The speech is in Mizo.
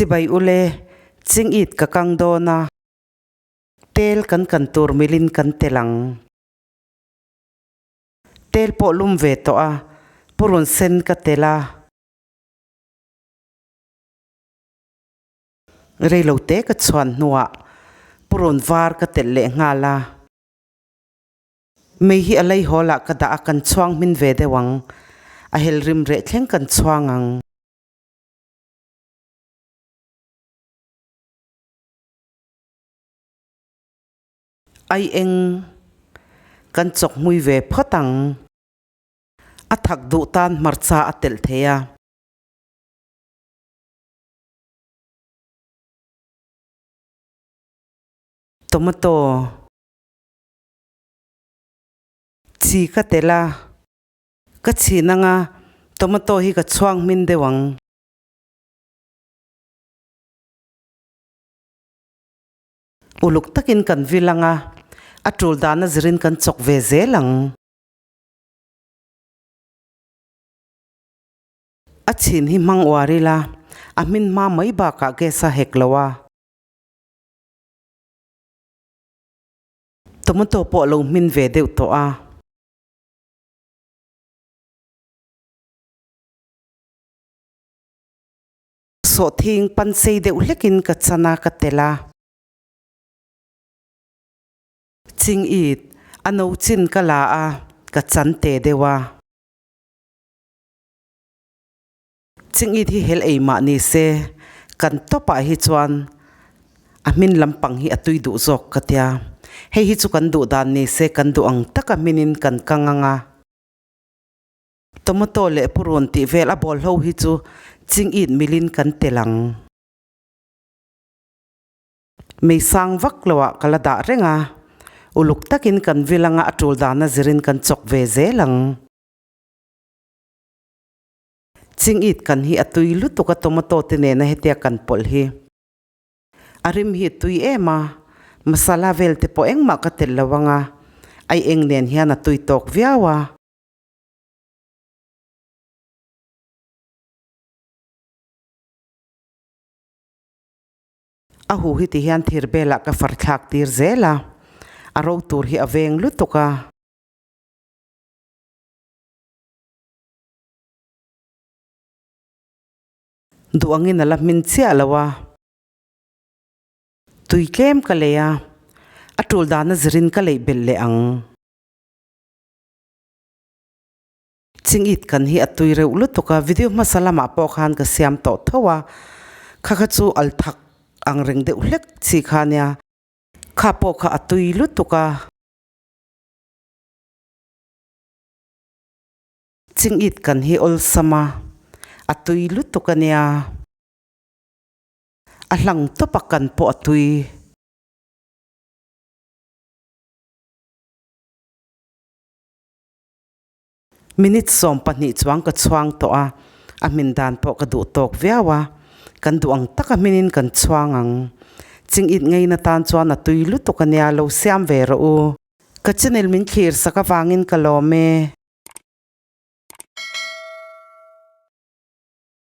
Chibai ule, ching it ka kang dawn a, tel kan kan tur milin kan tel ang. Tel pawh lum ve tawh a, purun sen ka tel a. Reilote ka chhuan hnuah purun var ka telh leh nghal a. Mei hi a lei hawl ah ka dah a, kan chhuang hmin ve deuh ang. A hel rim reh thleng kan chhuang ang. Ai eng kan chawk hmui ve phawt ang. A thak duh tan hmarcha a telh thei a. Tomato. Chi ka telh a, ka chhin anga tomato hi ka chhuang hmin deuh ang. Uluk takin kan vil anga, a tul dana zirin kan chawk ve zel ang. A chhin hi hmang uar ila, a hmin hma mai bakah gas a hek lo a. Tomato pawh a lo hmin ve deuh tawh a. Sawhthing pansei deuh hlekin ka chan a, ka telh a. Ching it, a no chin ka la a, ka chan te deuh a. Ching it hi hel ei mah ni se, kan tawpah hi chuan a hmin lampang hi a tui duh zawk ka tia. Hei hi chu kan duh dan ni se kan duh ang taka hminin kan kang ang a. Tomato leh purun tih vel a bawl ho hi chu ching it milin kan tel ang. Mei sang vak lo ah ka la dah reng a, uluk takin kan vil anga a tul dana zirin kan chawk ve zel ang. Ching it kan hi a tui lutuk a tomato te nena hetia kan pawlh hi. A rim hi tui em a, masala vel te pawh engmah ka telh lo anga ai eng nen hian a tui tawk viau a. A hu hi ti hian thir belah ka far thlak tir zel a, a ro tur hi a veng lutuk a. Duh angin a la hmin chiah lo a. Tui tlem ka lei a, a tul dana zirin ka leih belh leh ang. Chingit kan hi a tui reuh lutuk a, video hmasa lamah pawh khan ka siam tawh tho a, kha kha chu al thak ang reng deuh hlek chi kha nia, kha pawh kha a tui lutuk a. Chingit kan hi awlsam a, a tui lutuk a nia, a hlang tawp a kan pawh a tui. Minute 12 chuang ka chhuang tawh a, a hmin dan pawh ka duh tawk viau a, kan duh ang taka hminin kan chhuang ang. Ching it ngeina tan chuan a tui lutuk a nia, lo siam ve rawh u. Ka channel min thlir sak avangin ka lawm e.